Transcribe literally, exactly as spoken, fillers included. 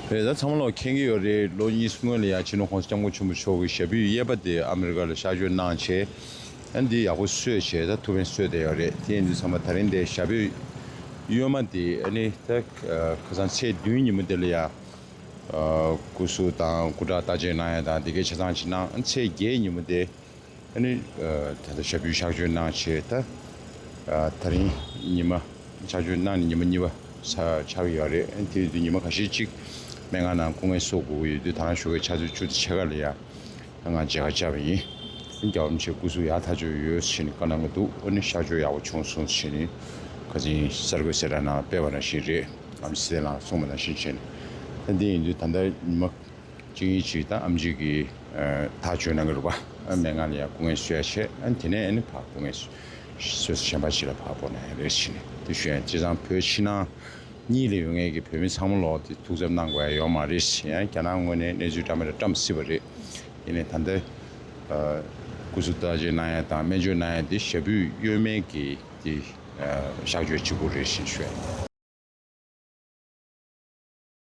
རེད། ད་ཚང་མ་ལོག་མཁྱེན་གྱི་ཡོད་རེད། ལོ་གཉིས་སྔོན་ལ་ཡ་སྤྱི་ནོར་༸གོང་ས་༸སྐྱབས་མགོན་ཆེན་པོ་མཆོག་གི་ཞབས་པུས་གཡས་པ་དེ་ཨ་མི་རི་ཀ་ལ་གཤག་བཅོས་གནང་བྱས། ཨ་འདི་ཡག་པོ་བཟོས་བྱས་ད་ཐུགས་ཕན་གསོས་བསྡད་ཡོད་རེད། དེ་ཡིན་དུས་ཚང་མ་ད་རིང་དེ་ཞབས་པུས་གཡོན་མ་དེ་ཨ་ནི་ད་ཁ་སང་ཚེས་བདུན་ཉིན་མོ་དེ་ལ་ཡ། སྐུ་གཟུགས་དང་སྐུ་དྲག་བརྟག་དཔྱད་གནང་ཡ་དང་དེ་གའི་ཆ་ཚང་ཅིག་གནང་། ཚེས་བརྒྱད་ཉིན་མོ་དེ་ཨ་ནི་ད་ལྟ་ཞབས་བརྟན་གཤག་བཅོས་གནང་བྱས་ད་ད་རིང་ཉི་མ་གཤག་བཅོས་གནང་ནས་ཉི་མ་གཉིས་པ་ཆགས་ཆགས་ཀྱི་ཡོད་རེད། དེ་དུས་ཉི་མ་ཁ་ཤས་ཅིག་སྨན་ཁང་ནང་སྐུ་ངལ་གསོ་དགོས་ཀྱི་ཡོད་དུས་ད་ལྟ་ཞོགས་ཀའི་ཆུ་ཚོད་བཅུ་དང་ཕྱེད་ཀ་ལ་ཡ་ང་མཇལ་ཁ་བཅར་བ་ཡིན། རྒྱལ་བ་རིན་པོ་ཆེ་སྐུ་གཟུགས་ཡག་ཐག་ཆོད་ཡོད་ཟེར་ནས་བཀའ་གནང་གི་འདུག་ཨ་ནི་གཤག་བཅོས་ཡག་པོ་བྱུང་སོང་ཟེར་ནས་ཁ་སང་གསར་འགོད་གསལ་བསྒྲགས་ནང་སྤེལ་བ་ནང་བཞིན་རེད། ཨམ་སྲིད་ལགས་གསུངས་པ་ནང་བཞིན་བྱས་ནས་ད་འདི་ཡིན་དུས་ད་ལྟ་ཉི་མ་གཅིག་གཉིས་ཅིག་ད་ཨམ་ཆི་གིས་ཐག་གཅོད་གནང་གི་རེད་པ། ཨ་སྨན་ཁང་ལ་ཡང་སྐུ་ངལ་གསོ་ཡ་བྱས། ཨ་དེ་ནས་ཨ་ནི་ཕར་སྐུ་ངལ་གསོ་ས་གཞན་པ་ཅིག་ལ་ཕར་སྤོ་ན་ཡང་རེད་ཟེར་ནས་དེ་ཞུ་ཡ་ཡིན། བྱས་ཙང་བོད་ཕྱི་ནང་གཉིས་ལ་ཡོད་མཁན་གྱི་བོད་མི་ཚང་མ་ལོག་དེ་ཐུགས་འཚབ་གནང་དགོས་ཡ་ཡོད་མ་རེད། ཡང་རྒྱ་ནག་ངོས་ནས་གནས་ཚུལ་བཀྲམ་མེད་ལ་བཀྲམ་སྲིད་པ་རེད། ཡིན་ནའི་ད་ལྟ་སྐུ་གཟུགས་བརྟག་དཔྱད་གནང་ཡ་དང་སྨན་བཅོས་གནང་ཡ་དེ་ཞབས་པུས་གཡོན་མའི་གི་དེ་གཤག་བཅོས་གཅིག་པུ་རེད་ཟེར་ཞུ་ཡ་ཡིན།